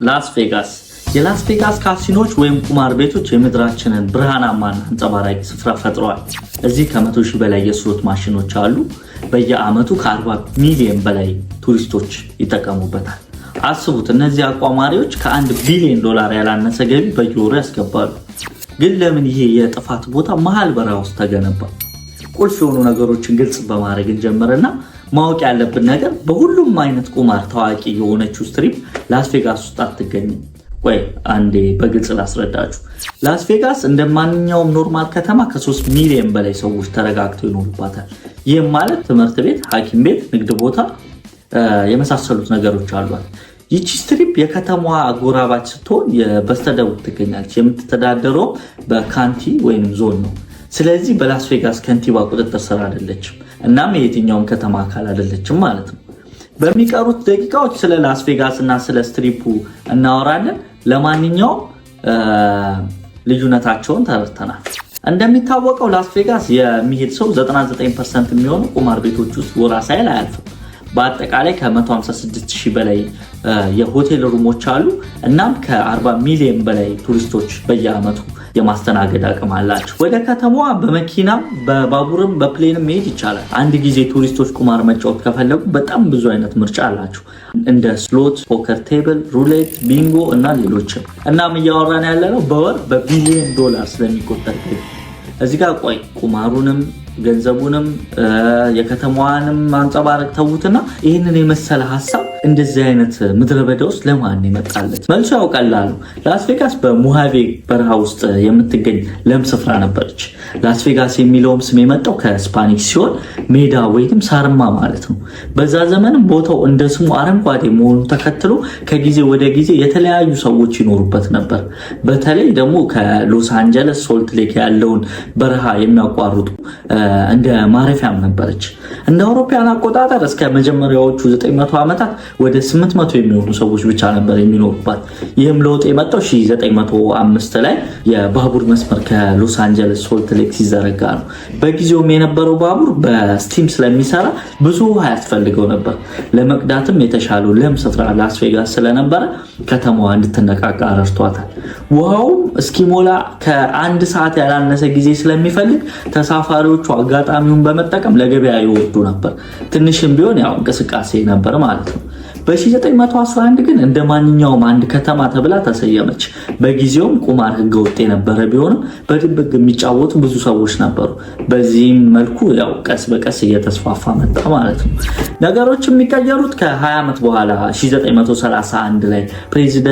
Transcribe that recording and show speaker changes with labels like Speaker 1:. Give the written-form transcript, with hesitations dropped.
Speaker 1: ላስ ቬጋስ። የላስ ቬጋስ ካሲኖች ወይም ቁማር ቤቶች የምድራችንን ብርሃናማና አንጸባራቂ ስፍራ ፈጥረዋል። እዚህ ከ100,000 በላይ የ slot ማሽኖች አሉ። በየዓመቱ ከ40 ሚሊዮን በላይ ቱሪስቶች ይጠቀሙበታል። አስቡት፣ እነዚህ አቋማሪዎች ከ1 ቢሊዮን ዶላር ያላነሰ ገቢ በየወሩ ያስገባሉ። ግን ለምን ይሄ የጥፋት ቦታ መሀል በረሃ ውስጥ ተገነባ? ቁልፍ የሆኑ ነገሮችን ግልጽ በማድረግ እንጀምርና ማወቅ ያለብን ነገር በሁሉም አይነት ቁማር ታዋቂ የሆነችው ስትሪፕ ላስ ቬጋስ ውስጥ አትገኝም። ቆይ አንዴ በግልጽ ላስረዳችሁ። ላስ ቬጋስ እንደ ማንኛውም normal ከተማ ከ3 ሚሊዮን በላይ ሰዎች ተረጋግተው ይኖሩባታል። ይህም ማለት ትምህርት ቤት፣ ሐኪም ቤት፣ ንግድ ቦታ የመሳሰሉት ነገሮች አሏት። ይቺ ስትሪፕ የከተማዋ አጎራባች ስትሆን በስተደቡብ ትገኛለች። የምትተዳደረው በ county ወይም ዞን ነው። ስለዚህ በላስ ቬጋስ ከንቲባ ቁጥጥር ስር አይደለችም። እናም የየትኛውም ከተማ አካል አይደለችም ማለት ነው። በሚቀሩት ደቂቃዎች ስለ ላስ ቬጋስ እና ስለ ስትሪፑ እናወራለን። ለማንኛውም ልዩነታቸውን ተረድተናል። እንደሚታወቀው ላስ ቬጋስ የሚሄድ ሰው 99% የሚሆኑ ቁማር ቤቶች ውስጥ ጎራ ሳይል አያልፍም። በአጠቃላይ ከ156 ሺህ በላይ የሆቴል room ኦች አሉ። እናም ከ40 ሚሊዮን በላይ ቱሪስቶች በየዓመቱ የማስተናገድ አቅም አላቸው። ወደ ከተማዋ በመኪናም በባቡርም በ plane ም መሄድ ይቻላል። አንድ ጊዜ ቱሪስቶች ቁማር መጫወት ከፈለጉ በጣም ብዙ አይነት ምርጫ አላቸው። እንደ slot፣ poker table፣ roulette፣ bingo እና ሌሎችም። እናም እያወራን ያለነው በወር በቢሊዮን ዶላር ስለሚቆጠር ገቢ። እዚህ ጋር ቆይ፣ ቁማሩንም ገንዘቡንም የከተማዋንም ማንጸባረቅ ተዉትና ይህንን የመሰለ ሀሳብ እንደዚህ አይነት ምድረ በዳ ውስጥ ለማን ይመጣለት? መልሱ ያው ቀላል ነው። ላስ ቬጋስ በሞሃቬ በረሃ ውስጥ የምትገኝ ለም ስፍራ ነበረች። ላስ ቬጋስ የሚለውም ስም የመጣው ከ Spanish ሲሆን ሜዳ ወይም ሳርማ ማለት ነው። በዛ ዘመንም ቦታው እንደ ስሙ አረንጓዴ መሆኑ ተከትሎ ከጊዜ ወደ ጊዜ የተለያዩ ሰዎች ይኖሩበት ነበር። በተለይ ደግሞ ከሎስ አንጀለስ ሶልት ሌክ ያለውን በረሃ የሚያቋርጡ እንደ ማረፊያም ነበረች። እንደ አውሮፓውያን አቆጣጠር እስከ መጀመሪያዎቹ 900 ዓመታት ወደ 800 የሚሆኑ ሰዎች ብቻ ነበር የሚኖሩባት። ይህም ለውጥ የመጣው 1905 ላይ የባቡር መስመር ከሎስ አንጀለስ ሶልት ሌክ ሲዘረጋ ነው። በጊዜውም የነበረው ባቡር በ steam ስለሚሰራ ብዙ ውሃ ያስፈልገው ነበር። ለመቅዳትም የተሻለው ለም ስፍራ ላስ ቬጋስ ስለነበረ ከተማዋ እንድትነቃቃ ረድቷታል። ውሃውም እስኪሞላ ከአንድ ሰዓት ያላነሰ ጊዜ ስለሚፈልግ ተሳፋሪዎቹ አጋጣሚውን በመጠቀም ለገበያ ይወርዱ ነበር። ትንሽም ቢሆን ያው እንቅስቃሴ ነበር ማለት ነው። በ1911 ግን እንደ ማንኛውም አንድ ከተማ ተብላ ተሰየመች። በጊዜውም ቁማር ህገወጥ የነበረ ቢሆንም በድብቅ የሚጫወቱ ብዙ ሰዎች ነበሩ። በዚህም መልኩ ያው ቀስ በቀስ እየተስፋፋ መጣ ማለት ነው። ነገሮች የሚቀየሩት ከ20 ዓመት በኋላ 1931 ላይ ፕሬዚደንት